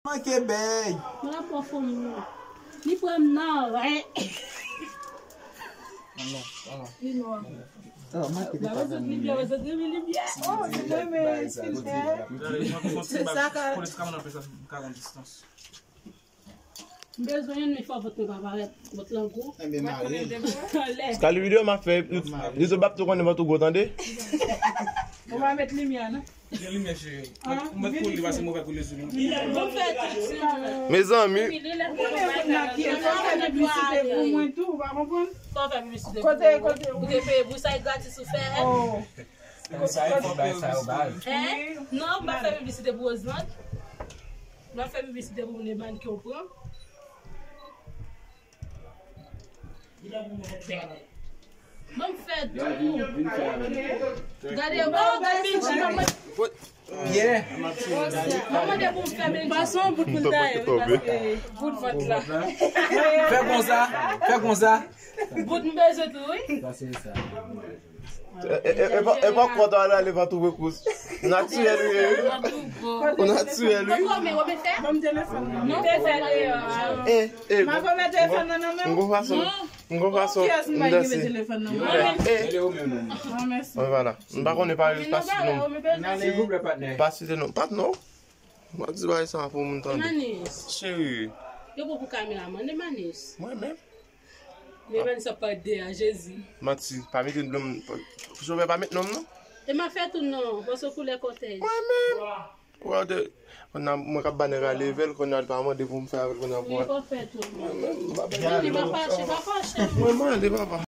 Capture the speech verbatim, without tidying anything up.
Manke bèy. Mwen la pran fòm non. Li pran m nan, wè. Li nwa. Ba wè sot li byen, wè sot li byen. Oh, se mwen men filtè. Se sa ka. M bezwen youn, men fò vant mwen pa parèt. Vant lan gwo. Anlè. Kali videyo m ap fè, YouTube ap tou konnen vant ou gwo, tande. Ou pa met limyè non. Gen limyè, cheri. M mèt koul li pase move koule sou li. Bon fèt. Mezanmi. Ou konnen moun nan ki e fò fè piblisite pou mwen tou, ou pa konprann? Fò fè piblisite pou mwen. Kote, kote? Ou te peye pou sa, e gratis ou fè. Oh. Sa e fò bay sa yo baz. Hein? Non, m pa fè piblisite pou Roseland. M pa fè piblisite pou moun eban ke w pran. Ban m fè tou. Gade, oh, gade Benji, manman. Yeah. Manman de pou m fè Benji. Pason bout pou l ta ye, wi, paske bout vant la. Fè konsa, fè konsa. Bout m bezwen tou, wi. E, e, e, e pa, e pa kontan al ale vant ou prekous. Natirèl, wi. Ou natirèl, wi. Ban m telefòn nan. Non, te fè deyò. E, e, m gon fason, m gon fason m danse. E, e, vwala. M pa konnen pa, pa site non. Pa site non. Patnè, w ap di bagay sa pou moun tande. Cheri. Yo pran pou kameramann, e Manis. Mwen menm. Men Manis ap pa de a, Jezi. Manti, pa mete non m. Chofè pa met non m non. E m ap fè tou non, paske koulè kòtèj. Mwen menm. Konnen, mwen k ap ba nèg la level, konnen li pa mande pou m fè avè l, konnen pou. Li pa fè tou non. Mwen menm, m pa bay. Li pa fache, pa fache. Mwen mande, papa.